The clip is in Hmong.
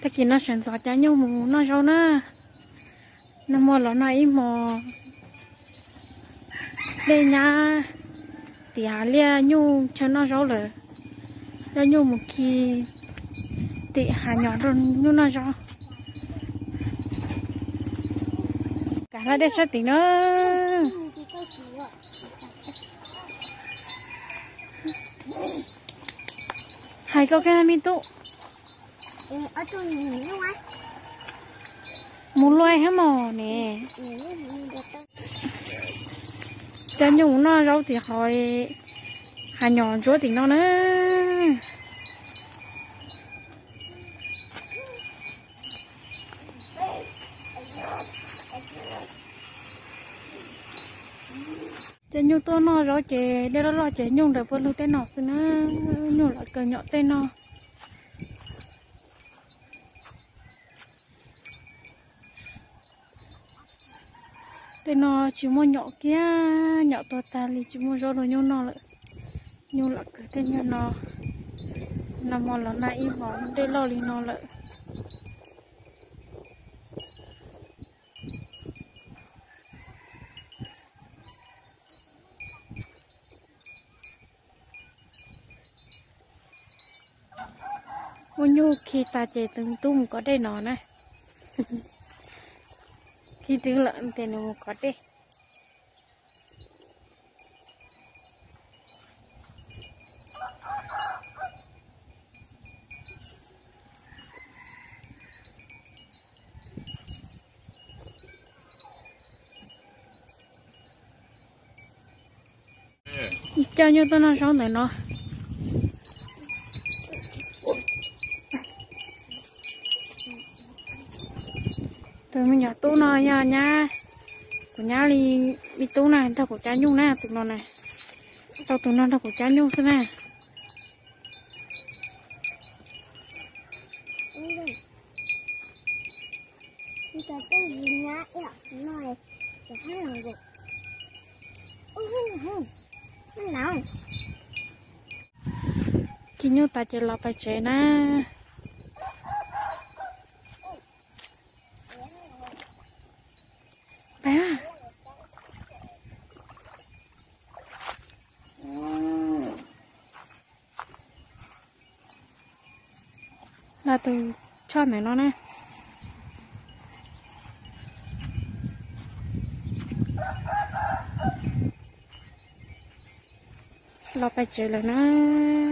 Tag kis no sawv ntxov cov nyuj mus noj zaub na. Nag hmo los noj ib hmo dej nyab tim hav liaj, nyuj chaw noj zaub lawm. Coj nyuj mus khi tim hav nyom rau nyuj noj zaub. Kav hlab dej sab tim na. Hais koj kiag me tub. Mus luaj hab mos ne. Coj nyuj mus noj zaub tim qhov hav nyom ntsuab tim no na. Coj nyuj tuaj noj zaub ces dej loj loj ces nyuj ntawd puav leej tej no xwb na. Nyuj lawv kawg nyom tej no. Tej no tsis muaj nyom kiag, nyom tuag tag li, tsis muaj zaub rau nyuj noj lawm. Nyuj lam kawg tej nyuag no, nag hmo los nag ib hmos dej loj li no lawm. Muab nyuj khi tas ces tus tub mus kov dej no na. Khi twv lawm ces nws mus kov dej. Coj nyuj tuaj noj zaub ntawm no. Tus me nyuam tub no yog nyab, kuv nyab li me tub na, nrog kuv cab nyuj na, tus no na. Tau tus no nrog kuv cab nyuj xwb na. Khi nyuj tas ces los pais tsev na. Pais. Los tus choj ntawm no na. Los pais tsev lawm na.